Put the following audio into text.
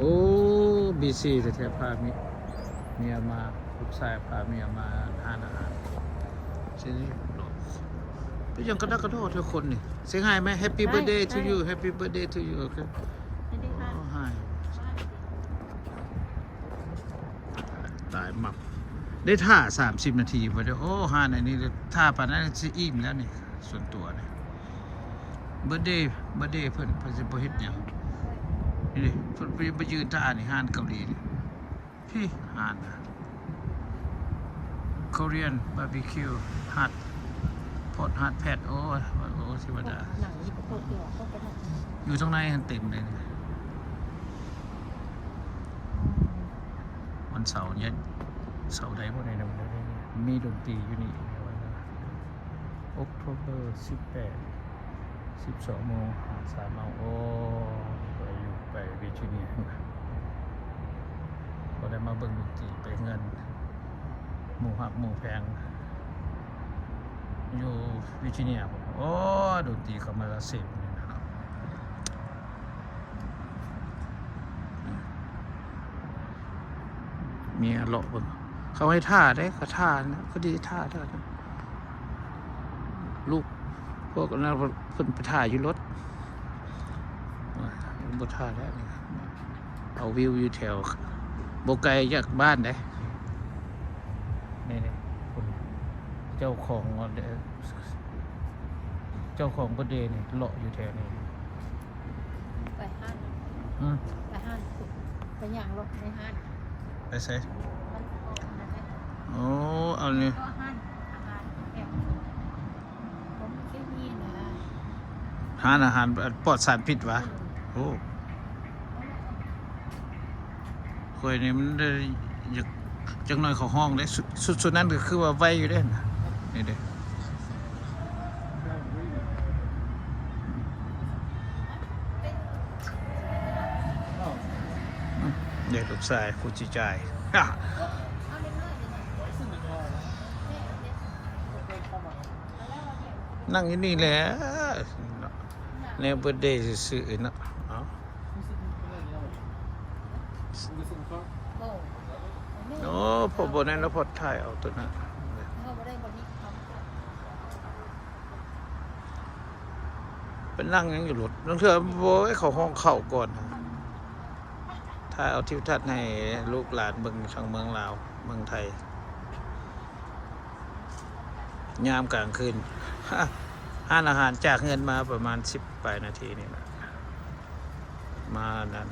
ໂອ້ ບີຊີແທ້ໆ ພາເມຍມາ ລູກຊາຍພາເມຍມາຮ້ານອາຫານ. ຊິນີ້ເປັນຫຍັງກະດາກະດໍແທ້ຄົນນີ້? Say hi ແມະ. Happy birthday to you. Happy birthday to you. ໂອເຄ. ໂອ້ hi. ຕາຍ ມັກໄດ້ຖ້າສາມສິບນາທີບໍ່ໄດ້. ໂອ້ ຮ້ານອັນນີ້ຖ້າປານນັ້ນຊິອີ່ມແລ້ວນີ້ ສ່ວນຕົວນີ້. ເບີດເດ ເບີດເດເພິ່ນ ເພິ່ນຊິບໍ່ເຮັດຫຍັງ. ນີ້ເດ້ ເພິ່ນໄປ ໄປຢືນຖ້ານີ້ ຮ້ານເກົາຫຼີນີ້. ພີ້ຮ້ານນະ Korean barbecue hut, pot hut pad. ໂອ້ ໂອ້ ເທວະດາ. ໜັງນີ້ກໍເປີດຕົວເຂົ້າໄປນະ. ຢູ່ທາງໃນຫັ້ນເຕັມເລີຍນີ້. ວັນເສົາເຢັນ ເສົາໃດບໍ່ໄດ້ນຳ ມີດົນຕີຢູ່ນີ້. October ສິບແປດ ສິບສອງໂມງຫາສາມໂມງ. ໂອ້ ໄປຢູ່ ໄປ Virginia ບໍ່ໄດ້ມາເບິ່ງດົນຕີ ໄປເຮືອນໝູ່ຮັກໝູ່ແພງຢູ່ Virginia ພຸ້ນ. ໂອ້ ດົນຕີເຂົາມາລາເຊບນີ້ນະເນາະ. ເມຍເລາະເບິ່ງ ເຂົາໃຫ້ຖ້າເດ້ ກະຖ້ານະ ພໍດີຖ້າໄດ້. ລູກພວກນັ້ນເພິ່ນໄປຖ້າຢູ່ລົດ ບໍ່ຖ້າແລ້ວນີ້. ເອົາວິວຢູ່ແຖວ ບໍ່ໄກຈາກບ້ານເດ້. ນີ້ໆ ເຈົ້າຂອງ ເຈົ້າຂອງເບີດເດນີ້ເລາະຢູ່ແຖວນີ້. ໄປຮ້ານ ອືມ ໄປຮ້ານ ໄປຍ່າງເລາະໃນຮ້ານ. ໄປໃສ? ມັນອອກອັນນັ້ນແຫຼະ. ໂອ້ ອັນນີ້ ກໍຮ້ານອາຫານແບບບໍ່ມີເຄມີນະ ຮ້ານອາຫານປອດສານພິດຫວາ? ອືມ ໂອ້ ຂ້ອຍນີ້ມັນໄດ້ ຢາກ ຈັກໜ້ອຍເຂົາຮ້ອງເດ້. ຊຸດ ຊຸດນັ້ນກໍຄືວ່າໄວຢູ່ເດ້ນະ. ນີ້ເດ້ ເດ້ລູກຊາຍ ຄູຈິຈ່າຍ. ນັ່ງຢູ່ນີ້ແຫຼະ ແນວເບີດເດຊື່ໆ ເນາະ. ເອົາ ໂອ້ ພໍບໍ່ແນ່ນອນ ພໍຖ່າຍເອົາຕົວນັ້ນ ໄປນັ່ງຫຍັງຢູ່ລົດ. ລາງເທື່ອ ໂອ້ຍ ເຂົາຮ້ອງເຂົ້າກ່ອນ ຖ່າຍເອົາທິວທັດໃຫ້ລູກຫຼານເບິ່ງ ທາງເມືອງລາວ ເມືອງໄທ. ຍາມກາງຄືນ ຮ້ານອາຫານຈາກເຮືອນມາປະມານສິບປາຍນາທີນີ້ແຫຼະ ມານັ້ນ